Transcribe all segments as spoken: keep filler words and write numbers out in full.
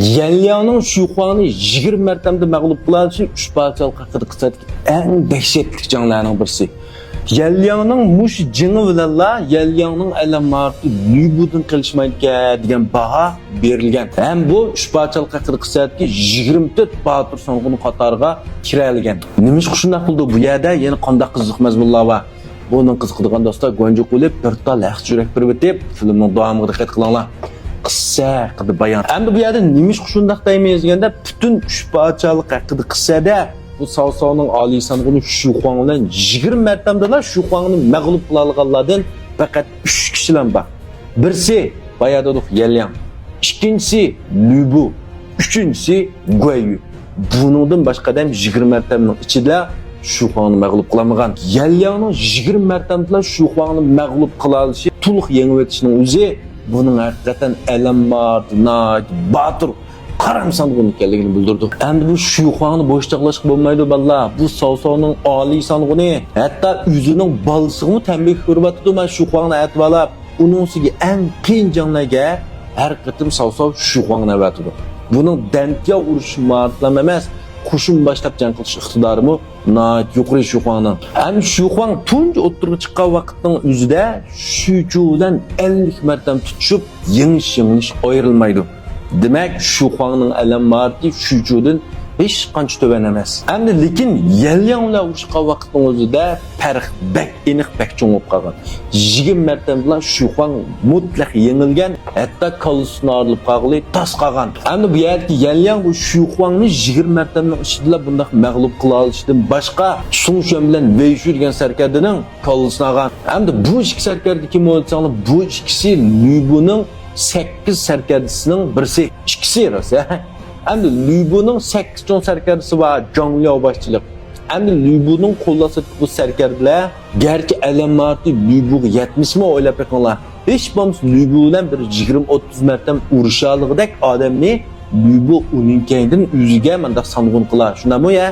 يەنلياڭنىڭ شۈيخۇاڭنى يىگىرمە مەرتەمدە مەغلۇپ قىلالىشى ئۈچ پادىشاھلىق ھەققىدىكى قىسسەدىكى ئەڭ دەھشەتلىك جەڭلەرنىڭ بىرسى. يەنلياڭنىڭ مۇشۇ جېڭى بىلەنلا يەنلياڭنىڭ ئەلەم ماھارىتى لۈبۇدىن قېلىشمايدىكەن دېگەن باھا بېرىلگەن. ھەم بۇ ئۈچ پادىشاھلىق ھەققىدىكى قىسسەدىكى يىگىرمە تۆت باتۇر سانغۇنى قاتارىغا كىرەلىگەن. نېمىشقا شۇنداق قىلدى بۇ يەردە؟ يەنە قانداق قىزىق مەزمۇنلار بار؟ بۇنىڭ قىزىقىدىغان دوستلار، گۇەنجۇ قىلىپ بىر تال ھەق يۈرەك بېرىۋېتىپ، فىلىمنىڭ داۋامىغا دىققەت قىلىڭلار. قىسسە ھەققىدە بايان. ئەمدى بۇ يەردە نېمىشقا شۇنداق دەيمىز دېگەندە، پۈتۈن ئۈچ پادىشاھلىق ھەققىدە قىسسەدە بۇ ساۋساۋنىڭ ئالىي سانغۇنى شۈيخۇاڭ بىلەن يىگىرمە مەرتەمدىلا شۈيخۇاڭنى مەغلۇپ قىلالىغانلاردىن پەقەت ئۈچ كىشىلا بار. بىرسى، بايا دېدۇق، يەنلياڭ. ئىككىنچىسى، لۈبۇ. ئۈچىنچىسى، گۇەييۈ. بۇنىڭدىن باشقا ئادەم يىگىرمە مەرتەمنىڭ ئىچىدە شۈيخۇاڭنى مەغلۇپ قىلالمىغان. يەنلياڭنىڭ يىگىرمە مەرتەمدىلا شۈيخۇاڭنى مەغلۇپ قىلالىشى، تولۇق يېڭىۋېتىشنىڭ ئۆزى بۇنىڭ ھەقىقەتەن ئەلەم ماھارىتى، ناھايىتى باتۇر، قارام سانغۇن ئىكەنلىكىنى بىلدۈرىدۇ. ئەمدى بۇ شۈيخۇاڭنى بوش چاغلاشقا بولمايدۇ، بالىلار. بۇ ساۋساۋنىڭ ئالىي سانغۇنى، ھەتتا ئۆزىنىڭ بالىسىغىمۇ تەنبىھ كۆرۈۋاتىدۇ، مەن شۈيخۇاڭنى ئەتىۋالاپ. ئۇنىڭ ئۈستىگە ئەڭ قىيىن جەڭلەرگە ھەر قېتىم ساۋساۋ شۈيخۇاڭنى ئەۋەتىدۇ. بۇنىڭ دەنتياۋ ئۇرۇشۇش ماھارىتىلا ئەمەس، قوشۇن باشلاپ جەڭ قىلىش ئىقتىدارىمۇ ناھايىتى يۇقىرى شۈيخۇاڭنىڭ. ھەم شۈيخۇاڭ تۇنجى ئوتتۇرىغا چىققان ۋاقىتنىڭ ئۆزىدە شۈيچۇ بىلەن ئەللىك مەرتەم تۇتۇشۇپ، يېڭىش-يېڭىلىش ئايرىلمايدۇ. دېمەك، شۈيخۇاڭنىڭ ئەلەم ماھارىتى شۈيچۇدىن ھېچقانچە تۆۋەن ئەمەس. ئەمدى لېكىن يەنلياڭ بىلەن ئۇرۇشقان ۋاقىتنىڭ ئۆزىدە پەرق بەك ئېنىق، بەك چوڭ بولۇپ قالغان. يىگىرمە مەرتەمدىلا شۈيخۇاڭ مۇتلەق يېڭىلگەن، ھەتتا كاللىسىدىن ئايرىلىپ قالغىلى تاس قالغان. ئەمدى بۇ يەردىكى يەنلياڭ بۇ شۈيخۇاڭنى يىگىرمە مەرتەمنىڭ ئىچىدىلا بۇنداق مەغلۇپ قىلالىشىدىن باشقا، سۇڭ شۈەن بىلەن ۋېي شۈ دېگەن سەركەردىنىڭ كاللىسىنى ئالغان. ئەمدى بۇ ئىككى سەركەردە كىم ئويلىساڭلار، بۇ ئىككىسى لۈبۇنىڭ سەككىز سەركەردىسىنىڭ بىرسى. ئىككىسى راست، ھە. ئەمدى لۈبۇنىڭ سەككىز چوڭ سەركەردىسى بار، جاڭ لياۋ باشچىلىق. ئەمدى لۈبۇنىڭ قول ئاستىدىكى بۇ سەركەردىلەر گەرچە ئەلەم ماھارىتى لۈبۇغا يەتمىسىمۇ، ئويلاپ بېقىڭلار، ھېچ بولمىسا لۈبۇ بىلەن بىر يىگىرمە ئوتتۇز مەرتەم ئۇرۇشالىغۇدەك ئادەمنى لۈبۇ ئۇنىڭ كەينىدىن ئۆزىگە مانداق سانغۇن قىلار. شۇنداقمۇ يا؟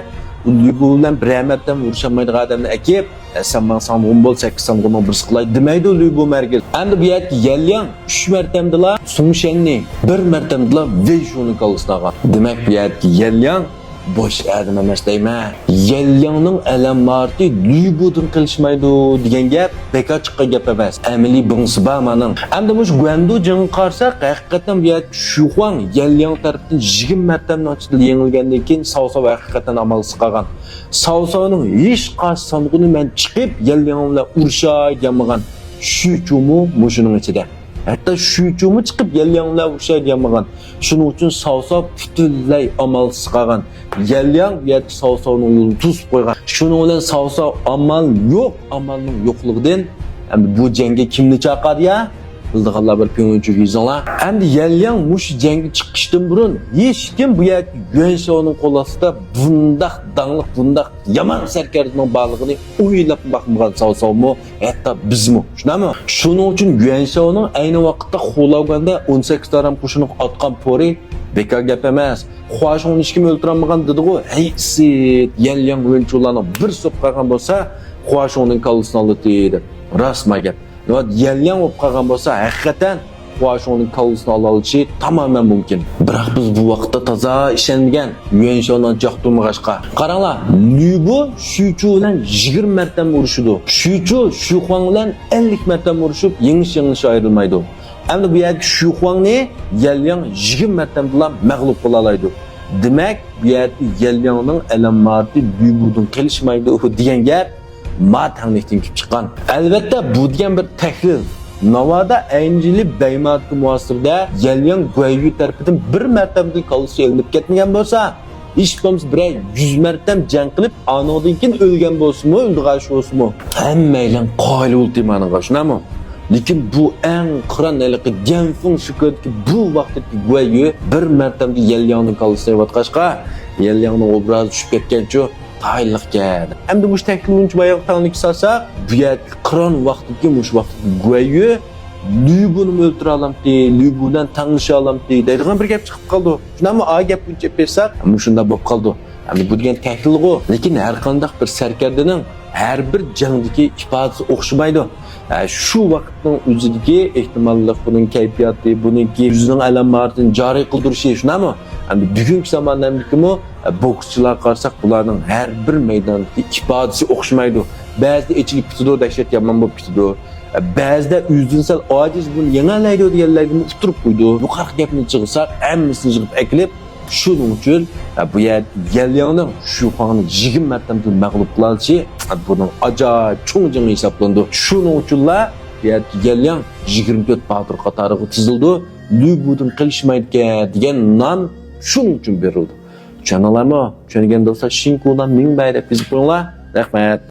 لۈبۇ بىلەن بىرەر مەرتەم ئۇرۇشالمايدىغان ئادەمنى ئەكىپ، ئە، سەن ماڭا سانغۇن بول، سەككىز سانغۇننىڭ بىرسى قىلاي دېمەيدۇ لۈبۇ ھەرگىز. ئەمدى بۇ يەردىكى يەنلياڭ ئۈچ مەرتەمدىلا سۇڭ شەننى، بىر مەرتەمدىلا ۋېي شۇنىڭ كاللىسىنى ئالغان. دېمەك، بۇ يەردىكى يەنلياڭ بوش ئادەم ئەمەس دەيمەن. يەنلياڭنىڭ ئەلەم ماھارىتى لۈبۇدىن قېلىشمايدۇ دېگەن گەپ بىكار چىققان گەپ ئەمەس. ئەمەلىي بىڭسى بار مانىڭ. ئەمدى مۇشۇ گۇەندۇ جېڭىگە قارىساق، ھەقىقەتەن بۇ يەردىكى شۈيخۇاڭ يەنلياڭ تەرىپىدىن يىگىرمە مەرتەمنىڭ ئىچىدە يېڭىلگەندىن كېيىن ساۋساۋ ھەقىقەتەن ئامالسىز قالغان. ساۋساۋنىڭ ھېچقايسى سانغۇنى مەن چىقىپ يەنلياڭ بىلەن ئۇرۇشاي دېيەلمىگەن. شۈيچۇمۇ مۇشۇنىڭ ئىچىدە. ھەتتا شۈيچۇمۇ چىقىپ يەنلياڭ بىلەن ئۇرۇشاي دېيەلمىگەن. شۇنىڭ ئۈچۈن ساۋساۋ پۈتۈنلەي ئامالسىز قالغان. يەنلياڭ بۇ يەردىكى ساۋساۋنىڭ يولىنى توسۇپ قويغان. شۇنىڭ بىلەن ساۋساۋ ئامال يوق، ئامالنىڭ يوقلۇقىدىن، ئەمدى بۇ جەڭگە كىمنى چاقىردى يا؟ بىلىدىغانلار بىر پىڭلىنچۈگە يېزىڭلار. ئەمدى يەنلياڭ مۇشۇ جەڭگە چىقىشتىن بۇرۇن ھېچكىم بۇ يەردىكى يۈەنشاۋنىڭ قول ئاستىدا بۇنداق داڭلىق، بۇنداق يامان سەركەردىنىڭ بارلىقىنى ئويلاپ باقمىغان ساۋساۋمۇ، ھەتتا بىزمۇ. شۇنداقمۇ؟ شۇنىڭ ئۈچۈن يۈەنشاۋنىڭ ئەينى ۋاقىتتا خۇلاۋگەندە ئون سەككىز تارام قوشۇنىغا ئاتقان پورى بىكار گەپ ئەمەس. خۇاشۇڭنى ھېچكىم ئۆلتۈرەلمىگەن دېدىغۇ. ھەي ئىسىت، يەنلياڭ ۋېنچۇلارنىڭ بىرسى بولۇپ قالغان بولسا، خۇاشۇڭنىڭ كاللىسىنى ئالاتتى دەپ. راستما گەپ. يەنلياڭ بولۇپ قالغان بولسا، ھەقىقەتەن خۇاشۇڭنىڭ كاللىسىنى ئالالىشى تامامەن مۇمكىن. بىراق بىز بۇ ۋاقىتتا تازا ئىشەنمىگەن، يۈەنشاۋنىڭ جاقتۇرمىغاچقا. قاراڭلار، لۈبۇ شۈيچۇ بىلەن يىگىرمە مەرتەم ئۇرۇشىدۇ. شۈيچۇ شۈيخۇاڭ بىلەن ئەللىك مەرتەم ئۇرۇشۇپ، يېڭىش-يېڭىلىش ئايرىلمايدۇ. ئەمدى بۇ يەردىكى شۈيخۇاڭنى يەنلياڭ يىگىرمە مەرتەمدىلا مەغلۇپ قىلالايدۇ. دېمەك، بۇ يەردىكى يەنلياڭنىڭ ئەلەم ماھارىتى لۈبۇدىن قېلىشمايدۇ دېگەن گەپ ما تەڭلىكتىن كېلىپ چىققان. ئەلۋەتتە، بۇ دېگەن بىر تەھلىل. ناۋادا ئەينى يىلى بەيمادىكى مۇھاسىرىدە يەنلياڭ گۇەييۈ تەرىپىدىن بىر مەرتەمدىن كاللىسى ئېلىنىپ كەتمىگەن بولسا، ھېچ بولمىسا بىرەر يۈز مەرتەم جەڭ قىلىپ، ئانىڭدىن كېيىن ئۆلگەن بولسىمۇ، ئۆلىدىغان ئىش بولسىمۇ، ھەممەيلەن قايىل بولدى مانىڭغا، شۇنداقمۇ؟ لېكىن بۇ ئەڭ قىران ھېلىقى ديەنفېڭ شىكۆدىكى بۇ ۋاقىتتىكى گۇەييۈ بىر مەرتەمدە يەنلياڭنىڭ كاللىسىنى ئېلىۋاتقاچقا، يەنلياڭنىڭ ئوبرازى چۈشۈپ كەتكەنچۇ؟ تايىنلىقكەن. ئەمدى مۇشۇ تەھلىل بويىچە بايانغا تەڭلىك سالساق، بۇ يەردىكى قىران ۋاقتىدىكى مۇشۇ ۋاقىتتىكى گۇەييۈ لۈبۇنىمۇ ئۆلتۈرەلەمتى، لۈبۇ بىلەن تەڭلىشەلەمتى دەيدىغان بىر گەپ چىقىپ قالىدۇ. شۇنداقمۇ؟ ئا گەپ بويىچە ئېلىپ بەرسەك، مۇشۇنداق بولۇپ قالىدۇ. ئەمدى بۇ دېگەن تەھلىلغۇ. لېكىن ھەر قانداق بىر سەركەردىنىڭ ھەر بىر جەڭدىكى ئىپادىسى ئوخشىمايدۇ. ھە، شۇ ۋاقىتنىڭ ئۆزىدىكى ئېھتىماللىق، بۇنىڭ كەيپىياتى، بۇنىڭكى يۈزىنىڭ ئەلامەتىنى جارى قىلدۇرۇشى، شۇنداقمۇ؟ ئەمدى بۈگۈنكى زامانىمىزدىكىمۇ، ھە، بوكسچىلارغا قارىساق، بۇلارنىڭ ھەر بىر مەيداندىكى ئىپادىسى ئوخشىمايدۇ. بەزىدە ئېچىلىپ كېتىدۇ، دەھشەت يامان بولۇپ كېتىدۇ. ھە، بەزىدە ئۆزىدىن سەل ئاجىز، بۇنى يېڭەلەيدۇ دېگەنلەرگىمۇ ئۇتتۇرۇپ قويىدۇ. يۇقىرىقى گەپنى چىقىرساق، ھەممىسىنى يىغىپ ئەكېلىپ، شۇنىڭ ئۈچۈن، ھە، بۇ يەردە يەنلياڭنىڭ شۇ خۇاڭنى يىگىرمە مەرتەمدىن مەغلۇپ قىلالىشى، ھە، بۇنىڭ ئاجايىپ چوڭ جېڭى ھېسابلىنىدۇ. شۇنىڭ ئۈچۈنلا بۇ يەردە يەنلياڭ يىگىرمە تۆت باتۇر قاتارىغا تىزىلىدۇ. لۈ بۇدىن قېلىشمايدىكەن دېگەن نام شۇنىڭ ئۈچۈن بېرىلىدۇ. چۈشەندىڭلارمۇ؟ چۈشەنگەن دوستلار، شىنكۇدا مىڭ بەي دەپ يېزىپ قويۇڭلار. رەھمەت.